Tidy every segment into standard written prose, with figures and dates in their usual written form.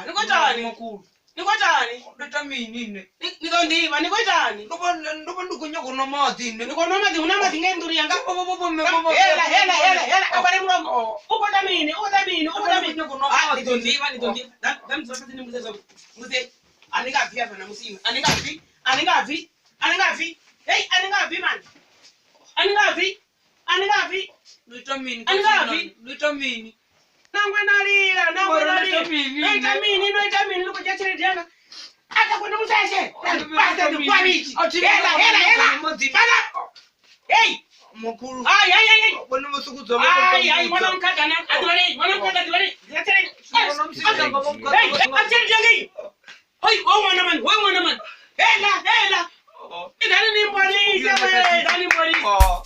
Ni khou itani? Makhulu. Ni khou itani? Ndo ita mini nṋe? Ni ḓo nḓivha ni khou itani? Ndo vha ndo vha ndi khou nyaga u nwa maḓi nṋe. Ni khou nwa maḓi? Hu na maḓi ngei nḓuni yanga. Vho vho vho mme vho vho. Hela hela hela hela a vhale mulomo. U khou ita mini? U khou ita mini? U khou ita mini? Ndo vha ndi khou nyaga u nwa Ah, ni ḓo maḓi. nḓivha, ni ḓo nḓivha. Ḓa ni dzule fhasi ni mbudze zwavhuḓi. Mbudze. A ni nga bvi hafha na musi iwe. A ni nga bvi. A ni nga bvi. A ni nga bvi. Hey, a ni nga bvi man. A ni nga bvi. A ni nga bvi. Ndo ita mini? A ni nga bvi. Ndo ita mini? Nangwe na lila, nangwe Mara na ndo ita lila. mini Ndo ita nṋe? mini? Ndo ita mini? Ndi khou dzhia tshelede yanga. A ta kona museshe. Ndo Bastard ita mini? kwamichi. A thi Hela hela hela. Maḓi. Fana. Hey. Makhulu. Ai ai ai ai. Vhone vho sokou dzula vha khou Ai ai mwana tambudza. mukadana adiwale mwana mukadana adiwale. Tshelede. Mwana musidzana vha mukadzi Hey, vha- a tshelede yanga iyi. Hoi, wo mwana man, wo mwana man. Hela hela. Idani ni mbolise we, idani mbolise. Oh.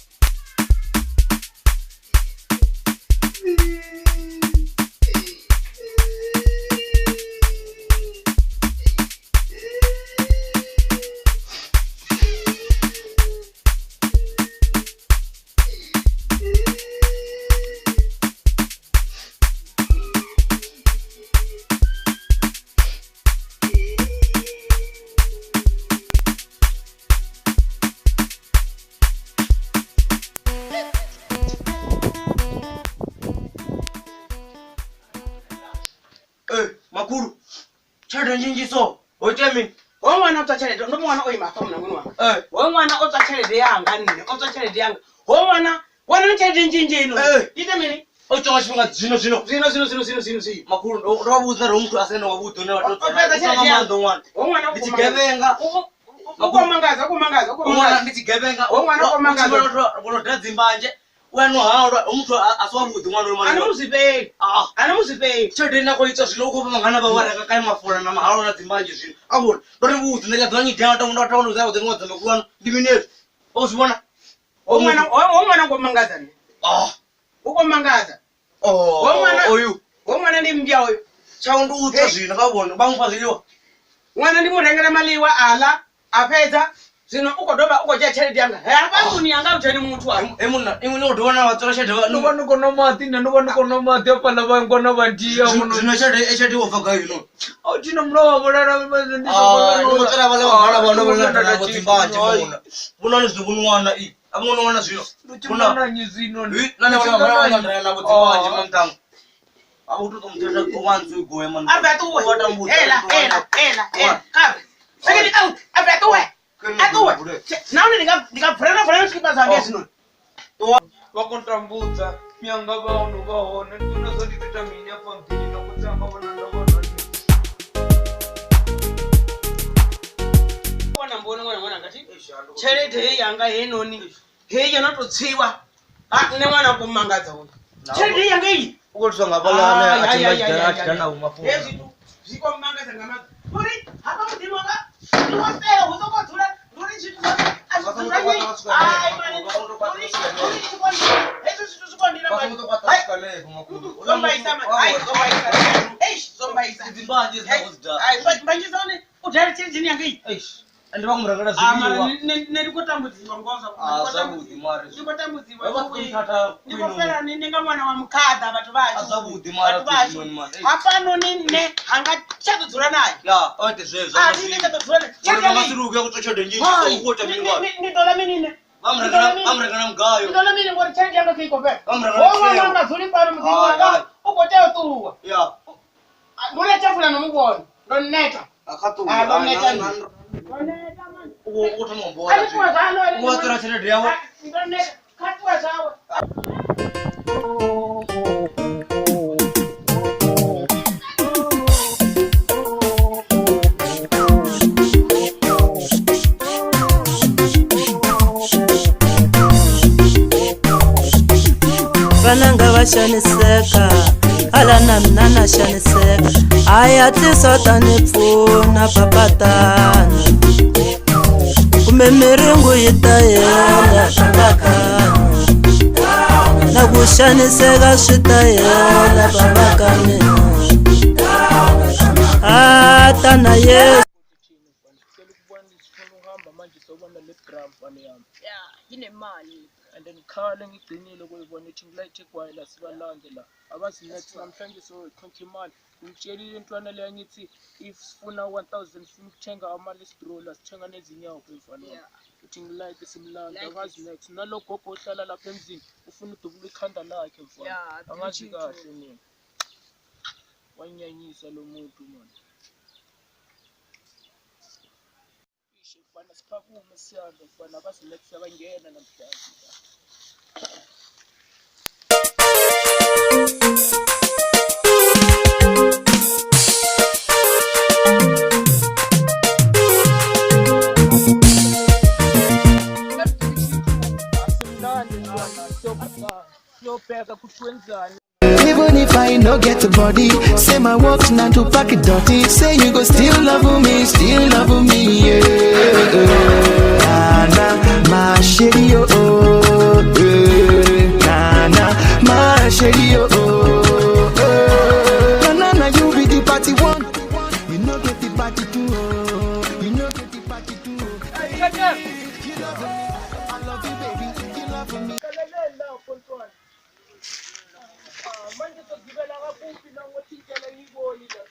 Eh, makhulu tshelede nzhinzhi so ho itea mini? Ho ṅwana o tswa tshelede, ndo mu wana o ima hafha munangoni wanga. Eh, Ho ṅwana o tswa tshelede yanga nṋe, o tswa tshelede yanga. Ho ṅwana, wana ni tshelede nzhinzhi ino. Eh. Ite mini? O tswa nga tshifhinga zwino zwino. Zwino zwino zwino zwino zwino zwino. Makhulu ndo ndo vha vhudza uri hoyu muthu a si ene wavhuḓi une wa tou O fhedza tshelede nga yanga. maanḓa ṅwana. Ho ṅwana Ndi tshigevhenga. U khou mangadza, u khou mangadza, u khou Ṅwana mangadza. ndi tshigevhenga. Ho ṅwana o mangadza. Vho no da dzimbanje. U ya no halwa, hoyu muthu a si wavhuḓi ṅwana uyu A ni mani. mu zwifheli. Ah, A ni mu zwifheli. tshelede ine a khou ita zwino u khou fha vhangana vhawe wa renga kai mafula na mahalwa na dzimbanje zwino. A vhona, ndo ri vhudza nṋe ḽa ḓuvha nyidea ndo ndo ndo ndo ndo ṅwadza makhulu wanu. Ndi mini hezwi? O zwi vhona? Ho ṅwana, ho ṅwana u khou mangadza nṋe. Ah, U khou mangadza. oh, Ho ṅwana, oyu. ho ṅwana ndi mmbya hoyu. Tshawe ndi u tswa zwino vha vhone vha mufha zwiḽiwa. Ṅwana ndi mu rengela maḽiwa aḽa, a fhedza. Zwino u khou dovha u khou dzhia tshelede yanga. Hafha nḓuni yanga hu dzheni muthu hafha. He munna, iṅwe ni khou dovha na vha tswela tshelede vha Ndo vha ndi khou nwa maḓi nṋe, ndo vha ndi khou nwa maḓi hafhaḽa vhangwana vha ndia Zwino zwino tshelede tshelede wo bva gai ino? A thi na mulayo wa vhulala ndi Ah, ni khou tswela vhaḽa vhangana vha no vha nda na vho dzimbanje munna. Vhonani zwino vho nwana i. A vho ngo nwana zwino. Ndo Munna. tshimananyi zwino. Hi, na na vhaḽa vhangana vha na vho dzimbanje mamtango. A vho to muthetha go wanzu goe man. A bve a ṱuwe. Wa tambudza. Hela hela hela hela. Kha bve. Sekeni out. A bve a ṱuwe. A ṱuwe. Nahone ndi nga ndi nga bvula na bvula na zwikipa zwanga hezwinoni. Vha khou ntambudza mianga vha no vha hone ndi na zwa ndi tou ita mini afha muḓini na khotsi anga vhona nda vhona. Wana mboni ṅwana ṅwana ngati tshelede heyi yanga heinoni heyi yo no tou tsiwa. Ha nṋe ṅwana u khou mangadza hoyu. Tshelede heyi yanga iyi. U khou thuswa nga vhaḽa ane a tshi nga a tshi na mafhungo. Hezwi zwithu zwi khou mangadza nga maanḓa. Uri hafha muḓini wanga ndi wo fhela hu sokou dzula ndi uri zwithu zwoṱhe a zwi dzudzanyei. Hai mani, uri uri zwi khou ndina. Hezwi zwithu zwi khou ndina mani. Hai, zwo mbaisa mani. Hai, zwo mbaisa. Eish, zwo mbaisa. Dzimbanje dzina khou dzi daha. Hai, mbanje dzahone u dala tshelede yanga iyi. Eish, ende vha khou mu rengela Ah, mara zwiḽiwa. nṋe ndi khou tambudziwa ngoho zwa vhukuma, Ah, ndi khou zwavhuḓi mara. tambudziwa. Ndi khou tambudziwa. Vha vha khou nthatha Ndi khou kwino. fela ni nga ṅwana wa mukhaḓa vhathu vhashu. Ah, zwavhuḓi mara Vhathu vhashu. zwinoni mara. Eish. Hafhanoni nṋe hanga tsha ḓo dzula naye. Ya, o ite zwezwo. A thi nṋe tsha ḓo dzula naye. Uri Tshelede vha nga yanga si iyi. luge u tswa tshelede nzhinzhi Hai, so u khou ita mini ngwana? Ni ḓo ḽa mini nṋe? Vha mu rengela vha mu rengela mugayo. Ndi ḓo ḽa mini ngori tshelede yanga kha i khou fhela. Vha mu rengela Ho ṅwana tsheo. nga dzuli fhano muḓini Hai, wanga hai. u khou tea u ṱuwa. Ya. Ndi uri a tsha funa no mu vhona. Ndo neta. A kha ṱuwe. Ah, ndo neta Ah, nṋe. na- na- Ndo neta man. U khou- u khou thoma u A mbola ni ṱuwe zwino. zwaḽo, a ni U wa tswela tshelede yawe. Ah, ndo neta. Kha ṱuwe zwawe. Vananga va xaniseka hala na mina na xaniseka a ya tisa ta ni pfuna papatana kumbe miringu yi ta hela papatana. Ku xaniseka swi ta hela baba ka mina a tana Yesu. Inemali and then khale ngigcinile ukuyibona ithi ngilayithe igwayi la sibalande la abazi next namhlanje soyikhonke imali. Ngitshelile intwana leya ngithi if sifuna 1000 sifuna ukuthenga ama-listrola sithenga nezinyawo mfana wami. Uthi ngilayithe simlande akazi next nalo gogo ohlala lapha emzini ufuna udubula ikhanda lakhe mfana angazi kahle mina wanyanyisa lo muntu mani. Mfana siphakume sihambe mfana abazi next abangena namhlanje. Even if I no get a body, say my work's not to pack it dirty. Say you go still love me, yeah. Na na, my shady oh oh, na na, my shady oh oh. Na na na, you be the party one, you no get the party two, oh. You no get the party two. You love me, I love you, baby, you love me. Manje sozibela kakuphi la ngothi indlela ngiyiboni la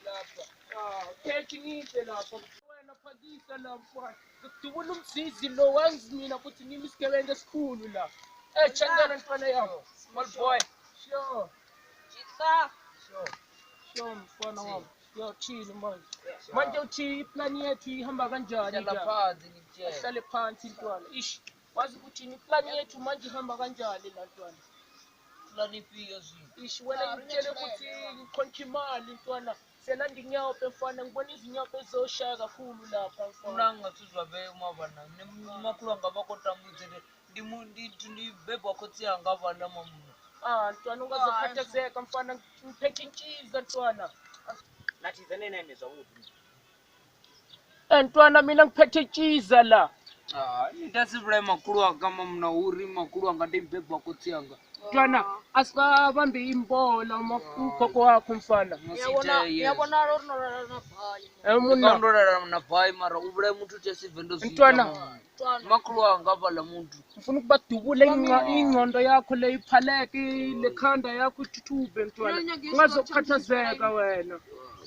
lapha. Khethi ngihle lapha wena phakisa la mfana. Ngidubula umzizi lo wanzi mina ukuthi ngimi isigebengu esikhulu la. Changana mfana yami. Small boy. Sure. Jitsa. Sure. Sure mfana wami. Yo chill manje. Manje uthi iplan yethu ihamba kanjani la? Phansi ngikutshela. Ahlale phansi intwana. Ish. Wazi ukuthi iplan yethu manje ihamba kanjani la ntwana? Ish wena ngitshele ukuthi ngikhonke imali ntwana selanda inyawo mfana ngibona izinyawo ezoshaya kakhulu lapha mfana. Mina ngingathuzwa be umabana makhulu anga vha khou tambudza ndi ndi bebwa khotsi anga vhaḽa mamuno. Ah ntwana ungazokhathazeka mfana ngiphethe intshiza ntwana. Nathi zenene zwavhuḓi. Ntwana mina ngiphethe intshiza la. Ah nda si vhulaye makhulu anga mamuna uri makhulu anga ndi bebwa khotsi anga. Ntwana asikabambi imbola ugogo wakho mfana. Uyabonakala uri no lala na bhayi. Munna ndo lala na bhayi mara u vhulaye muthu tea si vendo zwi. Ntwana makhulu anga vhaḽa muthu. Ngifuna ukubadubula ingqondo yakho le iphaleke lekhanda yakho ithuthube ntwana. Ungazokhathazeka wena.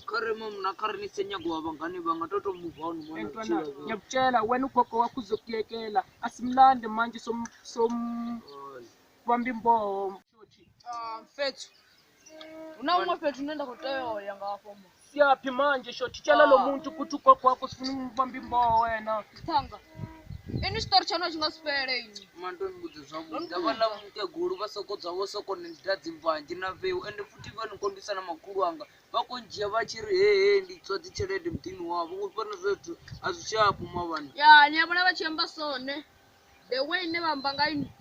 Khare mamuna khare ni se nyago wa vhangani vhanga to to move on mona. Ntwana ngiyakutshela wena ugogo wakho uzokuyekela asimlande manje som bamba imboho. Mfethu una umwe fethu nenda khou tea uya nga hafho mo. Siyaphi manje shothi tshela lo muntu ukuthi ugogo wakho sifuna ukubamba imboho wena. Thanga ini story tshano tshi nga si fhele ini. Mando mbudze zwavhuḓi havhaḽa mukegulu vha soko dzwa vho soko ni ita dzimvanzhi na vheu ende futhi vha ni kondisa na makhulu anga vha khou ndzhia vha tshi ri he ndi tswa dzi tshelede muḓini wavho ngori zwethu a zwi shapu mavhana. Ya ni a vhona vha tshi amba sone the way ine vha amba nga ini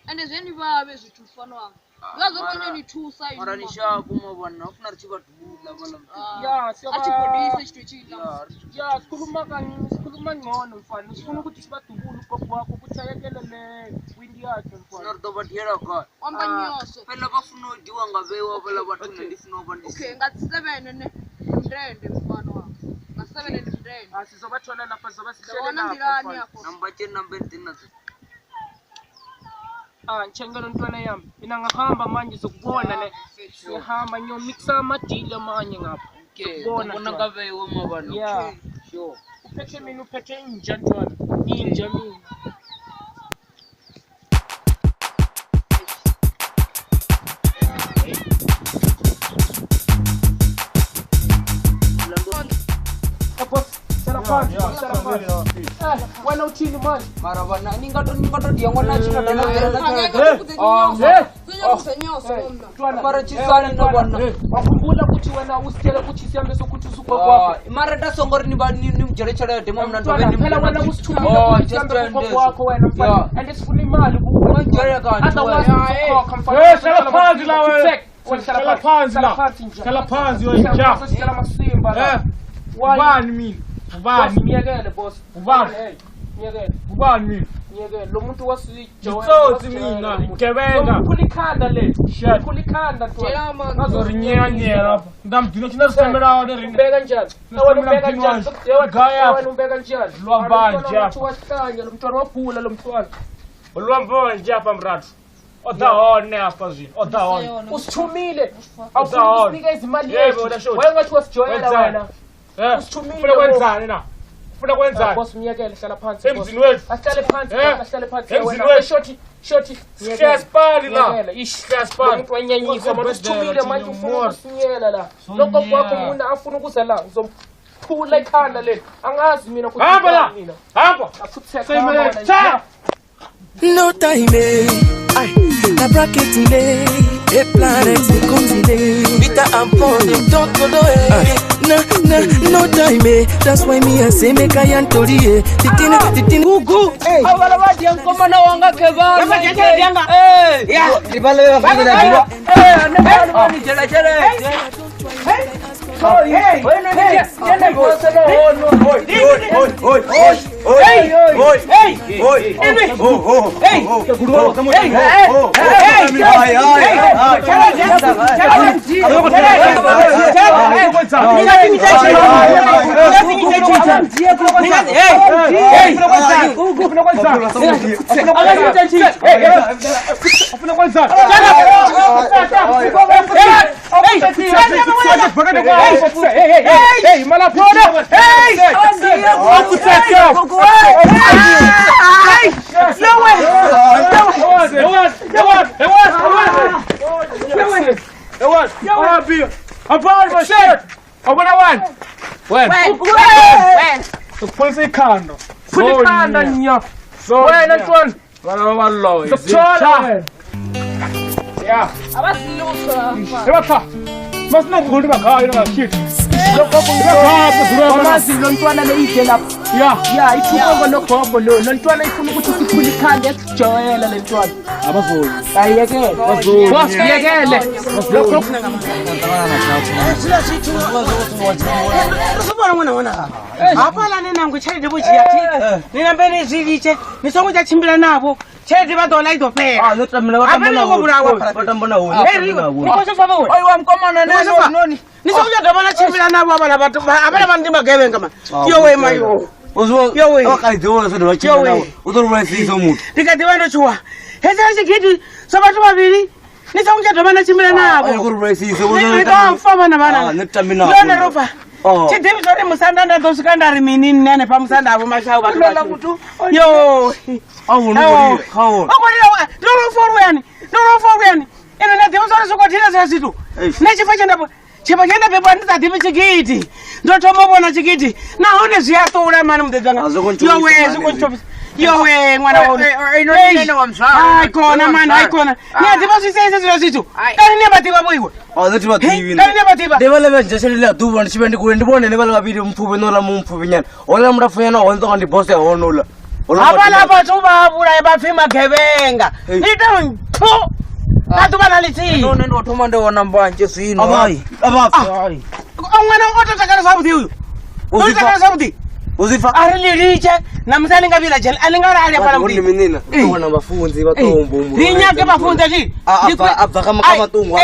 ende zwe ni vhavhe zwithu mfano wanga. Nga zwo kone ni thusa ini. Mara ni shapu mavhana ufuna ri tshi vha dubula vhaḽa mukegulu. Ya a tshi godisa tshithu tshiḽa. Ya sikhuluma sikhuluma ngcono mfana sifuna ukuthi sibadubule ugogo wakho ukuthi ayekele le windi yakhe mfana. Sina ri ḓo vha diela gai. Wamba nyoso. Phela vha funa u diwa nga vheiwa vhaḽa vhathu nṋe ndi funa u vha ndi. Okay nga 7 ne mndende mfano wanga. Nga 7 ndi mndende. Ah sizobathola lapha zoba sihlele Ndona nḓilani afho. Namba tshena namba ndi nadzo. Ah ngitshengela ntwana yami mina ngahamba manje zokubona ne sihamba ngiyomixa amadili amanye ngapha. Ngibona nga vheiwe mavhana. Yeah. Sure. Uphethe mina uphethe inja ntwana. Inja mina. Wena uthini manje? Mara vana ni nga to dia ngwana tshi mara chisana na bwana. Wakhumbula ukuthi wena usitshele ukuthi sihambe sokuthi ugogo wakho. Mara nda songo ri ni ba ni mdzhele tshelede mwa mna ndo ni phela wena usithumile ukuthi sihambe kugogo wakho wena mfana. And sifuna imali kuwe. Otherwise uzokhokha mfana. Hlala phansi la wena. Hlala phansi la. Hlala phansi wena nja. Sitshela amasimba la. Ubani mina? Ubani? Ngiyekele boss. Ubani? Ngiyekele. Ubani mina? Ngiyekele. Lo muntu Ngitsotsi mina, ngebenga. Khula ikhanda le. Shit. Khula ikhanda ntwana. Ngazorinyanya lapha. Ndamdina thina sitemela ne rinne. Ubeka kanjani? Wena ubeka kanjani? Gaya. Wena ubeka kanjani? Lwambanje apha. Wasihlanya lo mntwana wagula lo mntwana. Lwambanje apha mrathu. Oda hone apha zwino. Oda hone. Usithumile. Awufuni ukusinikeza imali Yebo, yethu. wena shoti. Wena ngathi wasijwayela Wenzani? wena. Eh. Usithumile. Ufuna kwenzani na? Ufuna kwenzani? Boss myekele hlala phansi. boss. Emzini wethu. Asihlale phansi, Eh. asihlale phansi. Emzini Wena, wethu. Shoti, shoti. Siyasipali la. Myekele. Ish. Siyasipali. Umuntu wanyanyisa manje usithumile manje ufuna ukusinyela la. Lokho kwakho umuntu afuna ukuza la uzomphula ikhanda leli. Angazi mina ukuthi Hamba la. mina. Hamba. Afutheka. Seyimele. Cha. No time, eh. Aye. Na bracket ile, e planet kunzile. Vita ampone toko do eh. Na na no time, eh. That's why me I say make I antori eh. Titina titina. Gugu. Abala ba diyankomana wanga kebana. Eh. Ya, ribale ba funa diwa. Eh, ne ba ba ni jela jela. Hey, Wena ni jela bosa no hono. Oi, oi, oi, oi, oi, oi, oi, oh, oh, Hey! oh, Hey! oh, Hey! ai, ai, ai, Phula ikhanda nya. Wena ntwana. Ngizokuthola wena. Yeah. Abasilutho. Ebapha. Masinokugula bagayo ngashit. Amazi lo ntwana le ide lapha. Yeah. Ya, ithukongo logogo lo. Lo ntwana ifuna ukuthi siphule ikhanda yasijwayela le ntwana. Abavoli. Ayekele. Boss yekele. Lokho Ri vhona ṅwana ṅwana hafhaḽa ni nangwe tshelede vho dzhia thi ni nambe ni zwi litshe ni songo tsha tshimbila navho tshelede vha ḓo ḽa i ḓo fhela Ah, no tamela ba Hafha ni khou vhulawa tamba Hey, ni khou zwi pfa vho Oi wa mkomana Ni khou zwi pfa? noni. Ni songo tsha dovha na tshimbila navho havhaḽa vhathu havhaḽa vha ndi magevhenga mani yowe mayo Yowe. Yowe. Ndi kha ḓivha ndo tshuwa hetshiḽa tshigidi zwa vhathu vhavhili ni songo tsha dovha na tshimbila navho Ni ḓo fa vhana vhana ndone ro fa Oh. tshi ḓivhi zwori musanda nda ḓo swika nda ri mini nṋe hanefha musanda havho mashau vhathu vha yo ndolofo luyani ino nda ḓivha zwori zwi khou thina zwa zwithu nṋe tshifha tshe nda tshifha tshe nda bebwa ndi sa ḓivhi tshigidi ndo thoma u vhona tshigidi nahone zwi a ṱula mani muḓedzi wanga Ah, zwi khou ntshowisa yowe mani zwi khou hezwi. ntshowisa yowe ṅwana wa Ino nene wa mzala. hayi khona mani hayi khona ni a ḓivha zwi seisa zwiḽa zwithu kani ni a vha ḓivha vho iwe kani ni a vha ḓivha ndi vhaḽa vha dzhia tshelede ya ḓuvha ndi tshi vhe ndi kule ndi vhone ne vhaḽa vhavhili mupfuvhi no ḽa mupfuvhi nyana hoḽa mulapfu nyana hone tonga ndi boss ya honouḽa hafhaḽa vhathu vha vhulaye vha pfhi magevhenga Hey. ni ita nthu nga ḓuvha na ḽithihi Noni ndo thoma ndo wana mbanje zwino. Hai. avapfi ṅwana o to takala zwavhuḓi uyu o to takala zwavhuḓi uzipfa a ri ḽi litshe namusi a ni nga vhila dzhele a ni nga lali hafhaḽa ndi muḓini minina wana vhafunzi vha tombo ri nyage vhafunzi thi a bva kha matungo a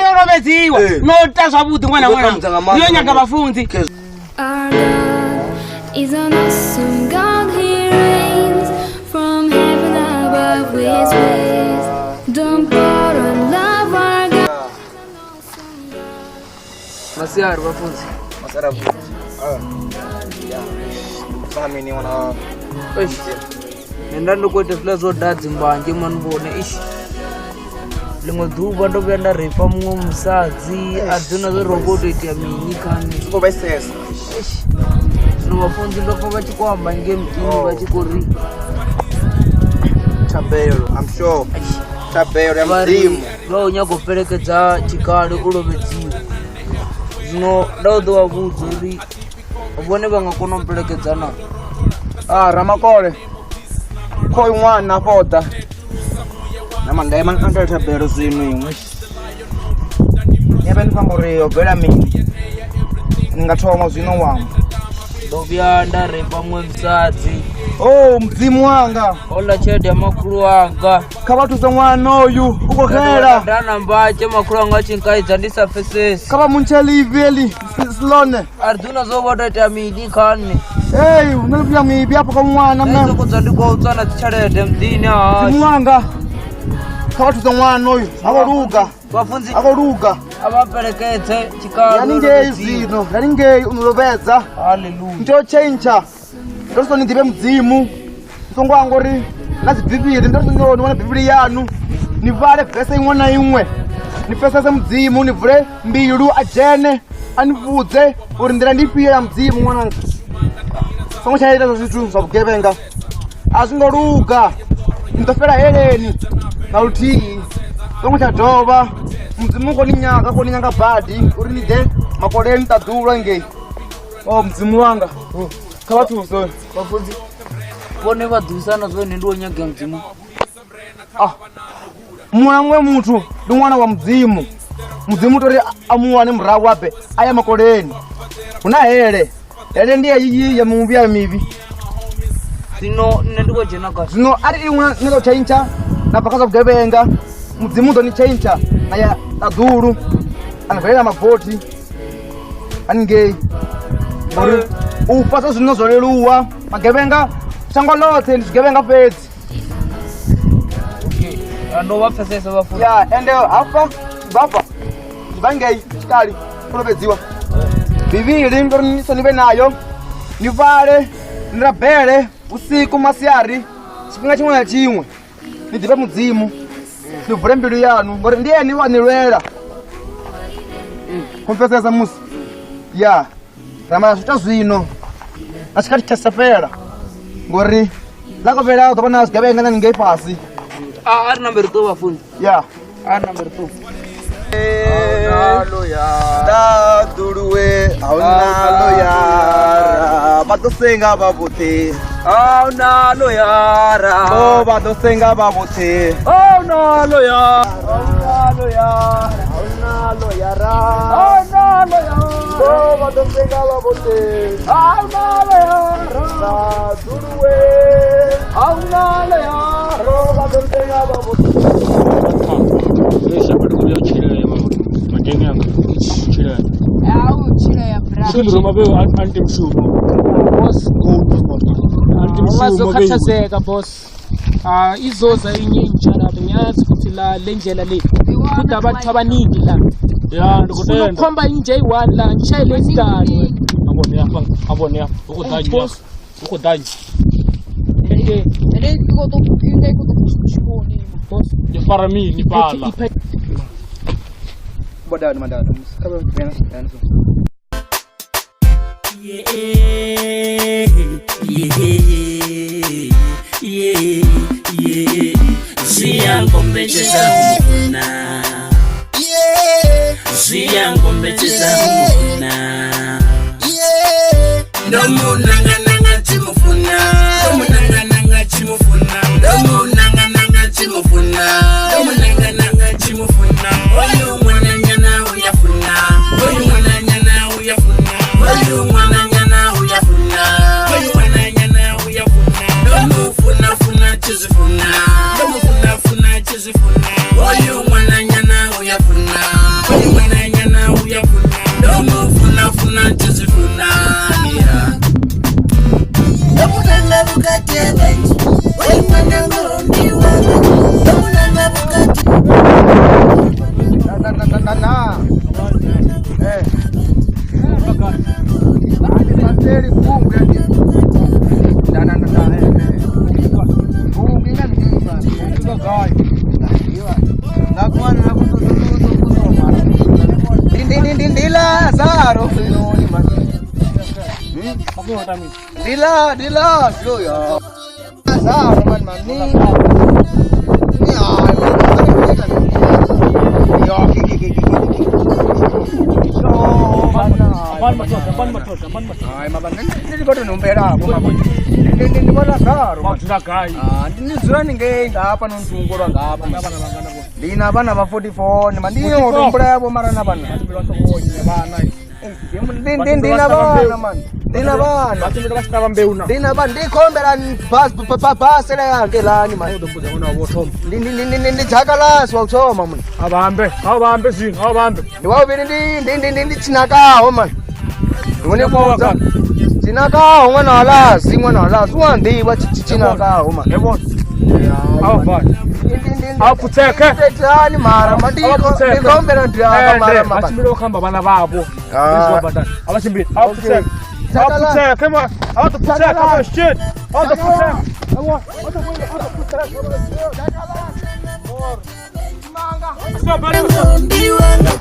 yo lovhedziwa Eh. no ita zwavhuḓi ṅwana Ndo ṅwana tambudza nga maanḓa. yo nyaga vhafunzi Our God is an awesome God. He reigns from heaven above with wisdom, power, and love. Our God is an awesome God. Masiari bafunzi. Eish. Nenda ndo khou ita zwiḽa zwo daa dzimbanje mani vhone ish. Ḽiṅwe ḓuvha ndo vhuya nda reipa muṅwe musadzi a dzina zwo ro khou tou itea mini kha nṋe. Eish. Zwino vhafunzi ndo pfa vha tshi khou amba ngei muḓini vha tshi khou ri Thabelo, I'm sure. Thabelo ya vha ri Mudzimu. vha u nyaga u fhelekedza tshikale u lovhedziwa. Zwino nda u ḓo vha vhudza uri vhone vha nga kona u mphelekedza na. Ah, Ramakole. Khoyu ṅwana afho o ḓa. Na mandaima andela thabelo zwino iṅwe. Yavha ni khou amba uri ho bvela mini. Ni nga thoma zwino wamba. Ndo vhuya nda reipa muṅwe musadzi Oh mudzimu wanga. Ola tshelede ya makhulu wanga. Kha vha thuse ṅwana uyu u khou xela. Nda na mbatshe makhulu wanga a tshi nkaidza ndi sa pfesesi. Kha vha muntshe livi eli silone. A ri ḓuna zwo vho tou itea mini kha nṋe. Hey, hu na vhuya mivhi afho kha ṅwana mna. Nṋe sokou ndi khou tswa na dzitshelede muḓini ha. Mudzimu wanga. Kha vha thuse ṅwana uyu ha khou luga. Vhafunzi ha khou luga. A vha fhelekedze tshikalo. Yani zwino, yani ngei u no lovhedza. Hallelujah. Ndi tea u tshentsha. Ndo ri ni ḓivhe mudzimu. Ni songo anga uri na dzi bivhili ndo ri ni wane bivhili yanu. Ni vhale vese iṅwe na iṅwe. Ni pfesese mudzimu, ni vule mbilu a dzhene a ni vhudze uri nḓila ndi ifhio ya mudzimu ṅwananga. Songo tsha ita zwithu zwa vhugevhenga. A zwi ngo luga. Ni ḓo fhela heleni na luthihi. Songo tsha dovha. Mudzimu u khou ni nyaga, khou ni nyaga badi uri ni ḓe makoleni ṱaḓulu ngei. Oh mudzimu wanga. Kha vha thuse. Vhafunzi vhone vha ḓivhisana zwone ndi wo nyaga mudzimu. Ah. Muṅwe na muṅwe muthu ndi ṅwana wa mudzimu. Mudzimu tori a mu wane murahu abe a ya makoleni. Hu na hele. Hele ndi heyi ya muvhi ya mivhi. Zwino nṋe ndi khou dzhena gai? Zwino ari iṅwe ni ḓo tshentsha na bva kha zwa vhugevhenga. Mudzimu u ḓo ni tshentsha na ya ṱaḓulu a ni valela mavothi haningei. Ngori u fa zwa zwino zwo leluwa magevhenga shango ḽoṱhe ndi zwigevhenga fhedzi. Okay. Ndo vha pfesesa vhafunzi. Ya ende hafha bvafha bva ngei tshikali u lovhedziwa. Bivhili ndo ri ni vhe nayo ni vhale ni rabele vhusiku masiari tshifhinga tshiṅwe na tshiṅwe ni ḓivhe mudzimu ni vule mbilu yanu ngori ndi ene wa ni lwela. Khou pfesesa musi ya ramala zwi ita zwino na tshikhathi tsha sa fhela ngori ḽa kovhela u ḓo vhona zwigevhenga na ningei fhasi. A ri nambe ri ṱuwe vhafunzi. Ya. A ri nambe ri ṱuwe. Ṱaḓuluwe a hu na ḽoyara vha ḓo senga vha vhoṱhe. A hu na ḽoyara. O vha ḓo senga vha vhoṱhe. A hu na ḽoyara. A hu na ḽoyara. A hu na ḽoyara. A hu na ḽoyara. O vha ḓo senga vha vhoṱhe. A hu na ḽoyara. Ṱaḓuluwe a hu na ḽoyara. O vha ḓo senga vha vhoṱhe. Ungazokhathazeka boss. Izoza enye intsha lapha ngiyazi ukuthi la le ndlela le kunabantu abaningi la. Ya ndikutenda. Unokhomba inja eyi-one la ngishayele isidalo. Abone ya, abone ya. Ukudanyi. Ukudanyi. Ende boss. Ifara mini pala. Bodani mandana. Kabe vena sidani. Zviyangombecheza kumufuna, zviyangombecheza kumufuna, ndomunangananga chimufuna, ndomunangananga chimufuna, ndomunangananga chimufuna, ndomunangananga chimufuna. Oyu mwananyana uyafuna, oyu mwananyana uyafuna, oyu mwananyana uyafuna, oyu mwananyana uyafuna. Ndomufuna funa chizifuna, ndomufuna funa chizifuna. Oyu mwananyana uyafuna, oyu mwananyana uyafuna, ndomufuna funa chizifuna. Yeah. Ndomunanga bukati abanji, oyu mwana ngondi wabanje. Ndomunanga bukati. Na na na na na. Eh. Na na na na. Bungu ina ndiba. Ndiba gai. Ngakwana Ndila zaro. Dila dila yo. Zaro man man ni. Ni ai man. Yo ki ki ki ki. Ai mabana ndi goto numpera ko mabana. Ndi ndi bona zaro. Madzula gai. Ah ndi zura ninge ngapa nondungorwa ngapa. Ndina vana va 44 ni mandiyo tombula yavo mara na vana. Ndina vana man. Ndi na vhana. Vha tshimbila vha tshi ṱavha mbeu na. Ndi na vhana. Ndi khombela basele yangelani mani. U ḓo mbudza ṅwana wavho thoma. Ndi dzakalasi wa u thoma mani. A vha ambe, a vha ambe zwino, a vha ambe. Ndi wa vhuvhili ndi Tshinakaho mani. Ndi vhudza. Tshinakaho ṅwana wa Lasi, ṅwana wa Lasi wa nḓivha Tshinakaho mani. Awuphutheke. Thani mara ndi khombela ndiaka mara Vha tshimbila vha khou amba vhana vhavho. A vha tshimbili. Awuphutheke. Awuphutheke ma. Awuphutheke ma shit. Awuphutheke. Ndi wanga.